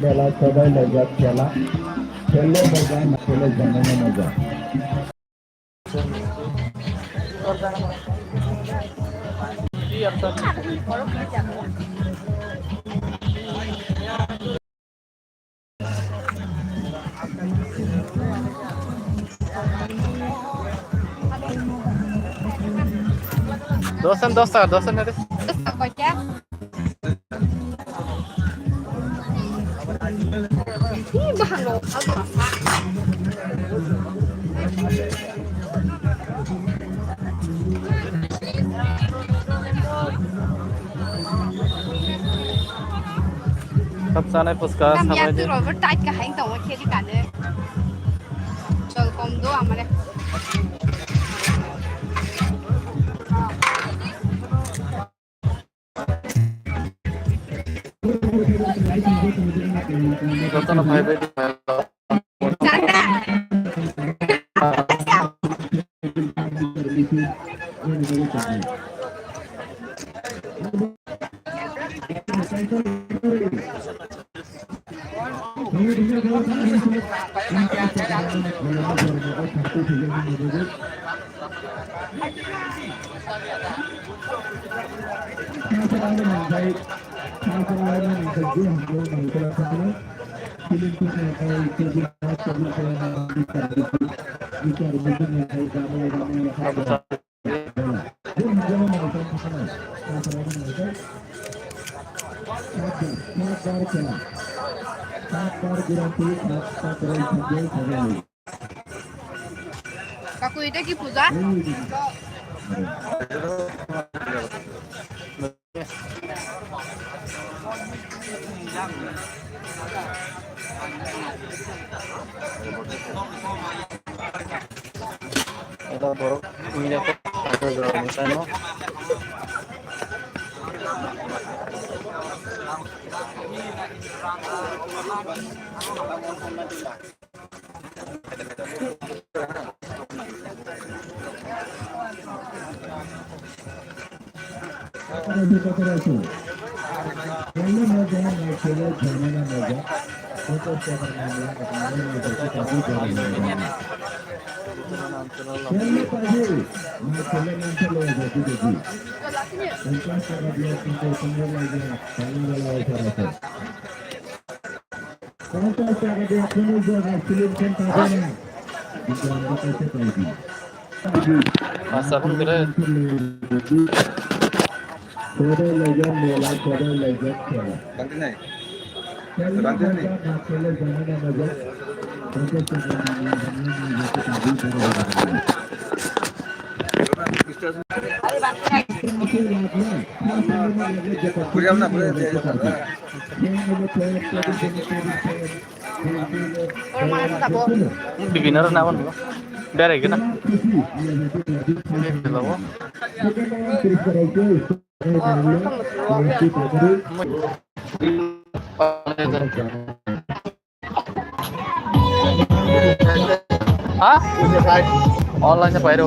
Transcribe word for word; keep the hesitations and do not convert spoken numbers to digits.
Bela sabai lajak kela. Khele baja na khele janai na maja. Dosen, dos taka, dosen ede. Kap sanai puska. Sampai di. Rokbo tight kahai tongwi kheli kane. Chol kom do amare. Jotono phai bai di. Kaku, ita ki puja? Ela borok mile ko, ata jora ni sano. Asa pun kere. Bibina ro nabon bo. Berai gana. Ha? Online se pairo.